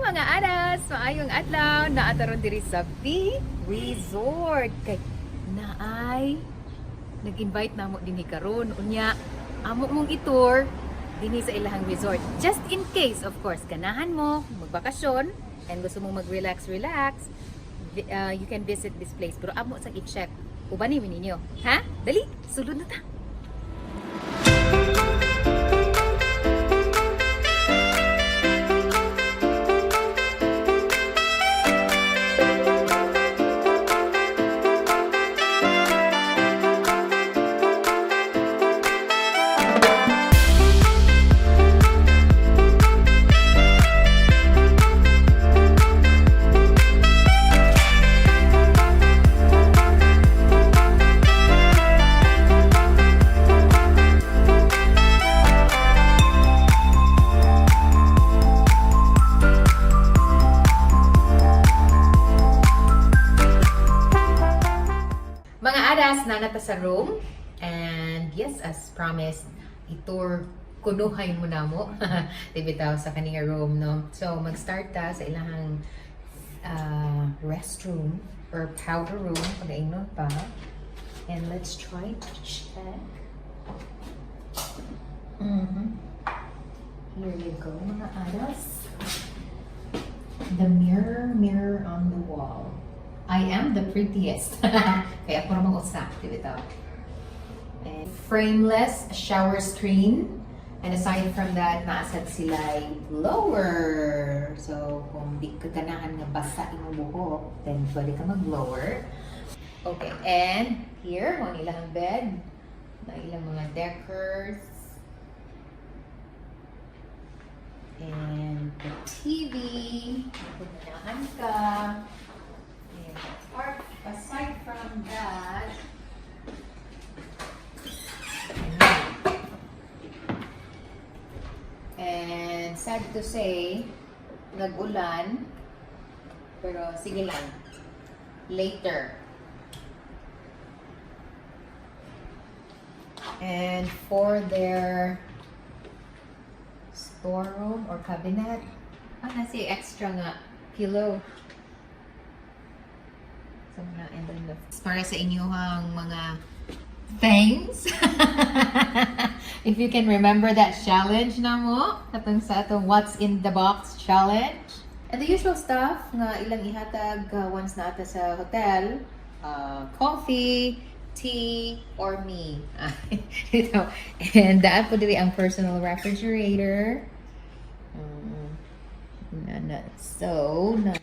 Mga aras! Maayong adlaw! Naa ta ron diri sa V Resort. Kay naay nag-invite namo dinhi karon. Unya, amo mong i-tour dinhi sa ilahang resort. Just in case, of course, ganahan mo magbakasyon and gusto mong mag-relax, relax, you can visit this place. Pero amo sa i-check. Uban ni ninyo. Ha? Dali, sulod na ta. Mga aras, naa na ta sa room. And yes, as promised, i-tour kunuhay mo na mo. Di bitaw sa kaning room, no? So, mag-start ta sa ilahang restroom or powder room, pag-ingnon pa. And let's try to check. Here you go, mga aras. The mirror, mirror on the wall. I am the prettiest. Kaya ako ramang usa, di ba? And frameless shower screen. And aside from that, naa sad sila blower. So, kung di ka ganahan nga basa imong buhok, then pwede ka mag-blower. Okay, and here, mao ilang bed. Na ilang mga decors. And the TV. Kung ganahan ka. And aside from that, ayan. And sad to say, nag-ulan. Pero sige lang. Later. And for their storeroom or cabinet, naa si extra nga pillow. So, na, and then para sa inyong mga things. If you can remember that challenge na mo, katong sa atong "What's in the Box" challenge. And the usual stuff nga ilang ihatag once naa ta sa hotel, coffee, tea, or me. Ito. And daan po diri ang personal refrigerator. Na, so, na,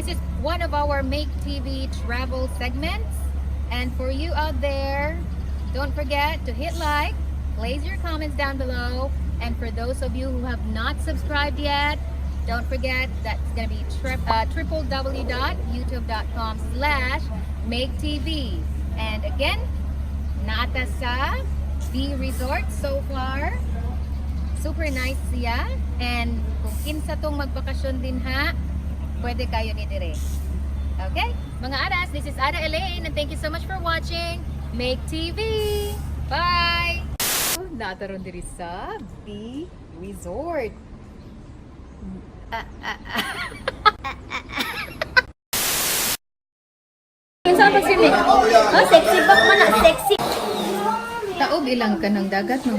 This is one of our Make TV travel segments. And for you out there, don't forget to hit like, place your comments down below. And for those of you who have not subscribed yet, don't forget that's going to be www.youtube.com/maketv. And again, naa ta sa The Resort so far. Super nice siya. And kung kinsa tong magbakasyon dinha, pwede kayo ni dire. Okay? Mga Adas, this is Ada Elaine and thank you so much for watching Make TV. Bye! Naa ta ron diri sa The Resort. Ah, ah, ah. Kinsa pa si Nick? Oh, sexy back man na, sexy. Taob ilang ka ng dagat, no?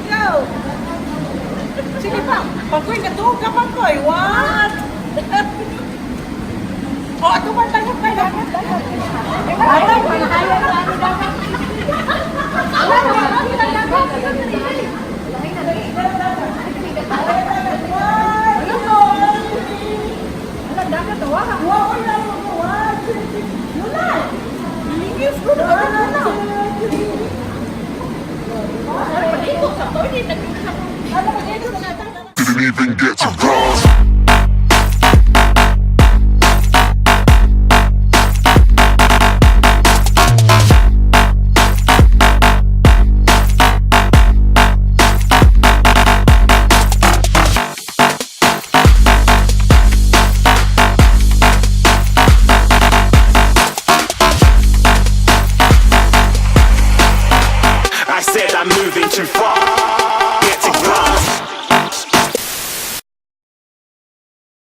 Go! Sige pa. Pagkoy, natuog ka, Pagkoy. What? Oh, ato man tayo kay dagat. Ay, malayo na ano dagat. Wala na, wala na dagat. Ano to? Wala dagat, wa. Wa, wala, wa. Wala. Lingis ko na. Wala. Didn't even get to cross.